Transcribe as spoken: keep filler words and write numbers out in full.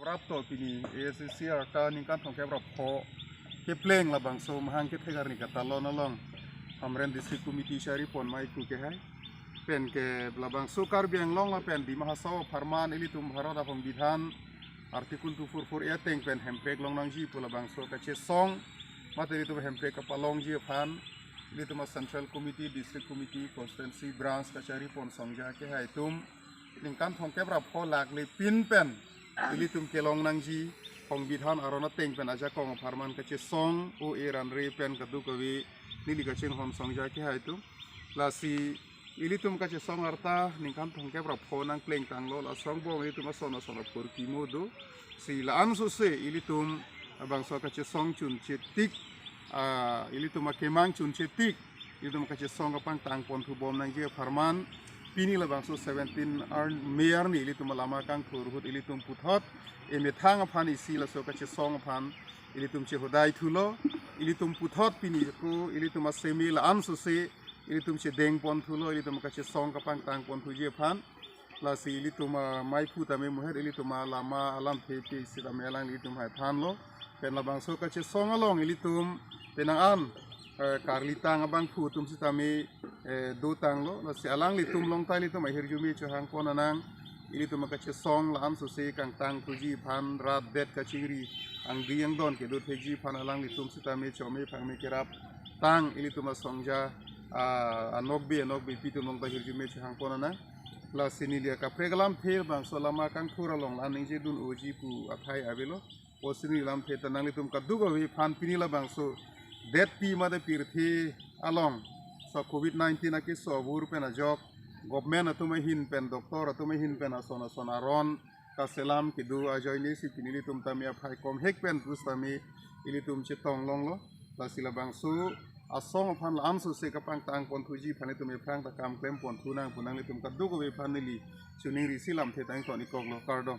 Rapto pini A S D C arta ningkan thomkep ra pho kepleng labangso mahang kethek arni katalon along Hamren District Committee chari pon maiku kehai pen ke labangso Karbi Anglong lapen Dima Hasao apharman ilitum Bharat ahongbidhan Article two four four A ateng pen hemprek longnangji pu labangso kachesong mate ilitum hemprek kapalongji aphan ilitum a Central Committee, District Committee, Constituency Branch kachari pon songja kehai atum ningkan thomkep ra pho lakle pin pen ilitum kelongnangji hongbidhan aron ateng pen ajakong apharman kachesong O A Ranre pen kadokave neli kachinghon songja kehai atum. Lasi ilitum kachesong arta ningkan thomkep ra pho nangpleng tanglo, la angbong ilitum ason ason aphurkimo do. Si la-an sose ilitum labangso kachesong chunche tik, ah, ilitum akemang chunche tik ilitum kachesong kapangtang ponthu bomnangji apharman pini labangso seventeen ar-, May arni ilitum alama kangthur ahut ilitum puthot emethang aphan isi laso kachesong aphan ilitum chehodai thulo. Ilitum puthot pini ko ilitum asemi la-an sose ilitum chedeng ponthulo, ilitum kachesong kapangtang ponthuji aphan. Lasi ilitum amaiphu tame muhet ilitum alama alamthe pe sitame alangli ilitum hai thanlo. Pen labangso kachesong along ilitum penang an, eh, karlitang abangphu atum sitame, eh, dotanglo. Lasi alanglitum along ta ilitum ahirjume chohang pon anang. Ilitum akachesong la-an sose kangtang thuji aphan rat det kachingri angdi angdon kedo thekji aphan alanglitum sitame chome phangme kerap tang ilitum asongja, ah, anokbe anokbepi atum along ta hirjume chohang pon anang. Lasi neli akaprek alamthe labangso lama kangthur along la-an ningje dun-oji pu athai avelo. Pusi neli lamthe ta nanglitum kadokave aphan pini labangso detpi mate pirthe along so covid nineteen akeso abur pen ajok government atum ahin pen, doctor atum ahin pen ason ason aron kaselam kedo ajoine si pini ilitum tame aphai komhek pen pusitame ilitum chetong longlo. Lasi labangso asong aphan la-an sose kapangtang ponthuji aphan ilitum ephrang ta kam klem ponthu nang pu nanglitum kadokave aphan neli choningri si lamthe ta ington-ik koklo, kardom.